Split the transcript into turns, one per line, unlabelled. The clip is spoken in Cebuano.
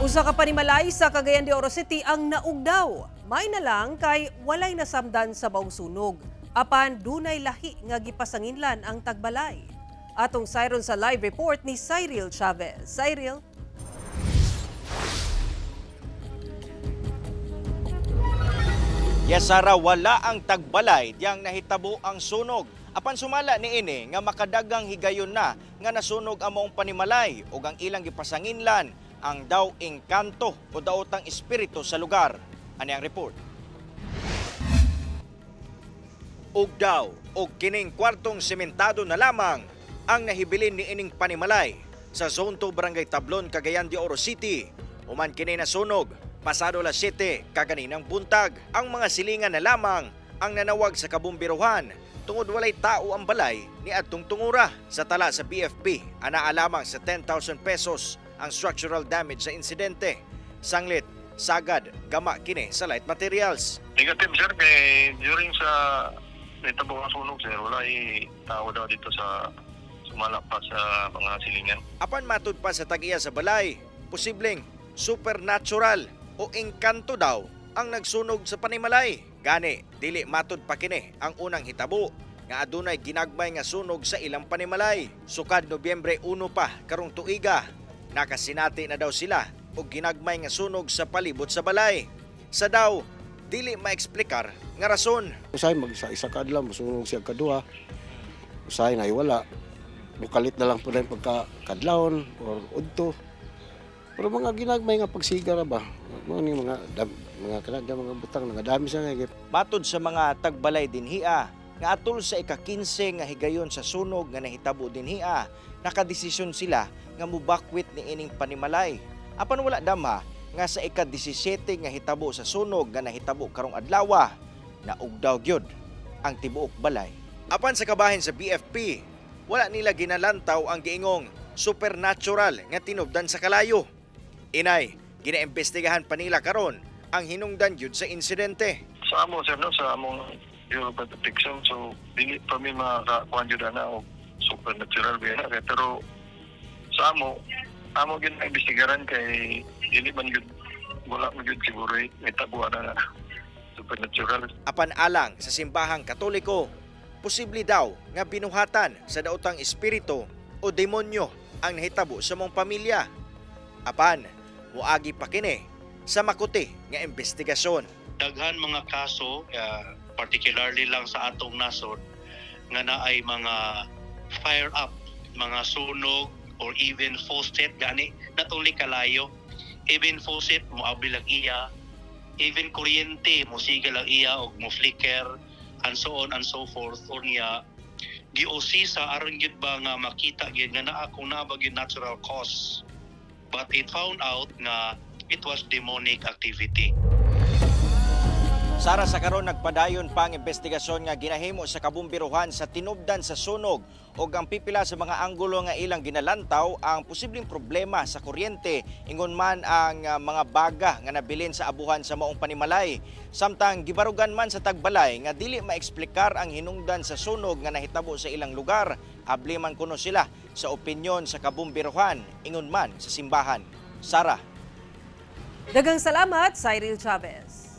Usa ka panimalay sa Cagayan de Oro City ang naugdaw. May na lang kay walay nasamdan sa maong sunog. Apan dunay lahi nga gipasanginlan ang tagbalay. Atong sayron sa live report ni Cyril Chavez. Cyril?
Yes, Sara, wala ang tagbalay diyang nahitabo ang sunog. Apan sumala ni ini nga makadagang higayon na nga nasunog ang maong panimalay ug ang ilang gipasanginlan ang daw engkanto o daotang espiritu sa lugar. Ani ang report. Ug daw og kining kwartong sementado na lamang ang nahibilin ni ining panimalay sa Zone 2, Barangay Tablon, Cagayan de Oro City. Human kini nasunog pasado las 7 kaganinang buntag. Ang mga silingan na lamang ang nanawag sa kabumbiruhan tungod walay tao ang balay ni adtong tungura. Sa tala sa BFP, anaa lamang sa 10,000 pesos ang structural damage sa insidente. Sanglit, sagad, gama kini sa light materials.
Negative, sir, kay during sa nitabo ang sunog, sir, wala eh, tao daw dito sa sumala pa sa mga silingan.
Apan matud pa sa tag-iya sa balay, posibleng supernatural o engkanto daw ang nagsunog sa panimalay. Gani, dili matud pa kini ang unang hitabo nga adunay ginagmay nga sunog sa ilang panimalay. Sukad Nobyembre 1 pa karong tuiga, nakasinati na daw sila og ginagmay nga sunog sa palibot sa balay. Sa daw, dili maeksplikar nga rason.
Usahay mag isa ka adlaw mosunog siya kaduha. Usahay na wala. Mukalit na lang po rin pagka kadlawon or udto. Pero mga ginagmay nga pagsigara ba? Mga ni mga dam, mga kanada mga butang nga dami sa nga.
Matod sa mga tagbalay dinhia, nga atol sa ika-15 nga higayon sa sunog nga nahitabo dinhia, nakadesisyon sila nga mubakwit ni ining panimalay. Apan wala dama nga sa ika-17 nga hitabo sa sunog nga nahitabo karong adlawa, naugdaw gyud ang tibuok balay. Apan sa kabahin sa BFP, wala nila ginalantaw ang giingong supernatural nga tinubdan sa kalayo. Inay, ginaimbestigahan pa nila karon ang hinungdan gyud sa insidente.
Sa amo, sir, no, sa among Bureau of Protection, so dili pa mi makakuan jud ana og supernatural ba na kay pero sa amo amo gyud na imbestigaran kay dili man gyud, wala man gyud siguro eh, may tabuan na supernatural.
Apan alang sa simbahang Katoliko, posible daw nga binuhatan sa daotang espiritu o demonyo ang nahitabo sa mong pamilya. Apan, muagi pa kini sa makuti nga investigasyon.
Daghan mga kaso, particularly lang sa atong nasod, nga naay mga fire up, mga sunog or even faucet gani, not only kalayo, even faucet moabil ang iya, even kuryente mosiga lang iya og mo flicker and so on and so forth. Unya giusisa aron gyud ba nga makita gyud nga naa kung naa ba gyud natural cause, but it found out nga it was demonic activity.
Sara, sa karon nagpadayon pa ang investigasyon nga ginahimo sa kabumbiruhan sa tinubdan sa sunog ug ang pipila sa mga anggulo nga ilang ginalantaw ang posibleng problema sa kuryente, ingon man ang mga baga nga nabilin sa abuhan sa maong panimalay. Samtang gibarugan man sa tagbalay nga dili maeksplikar ang hinungdan sa sunog nga nahitabo sa ilang lugar, abli man kuno sila sa opinyon sa kabumbiruhan ingon man sa simbahan. Sara.
Daghang salamat, Cyril Chavez.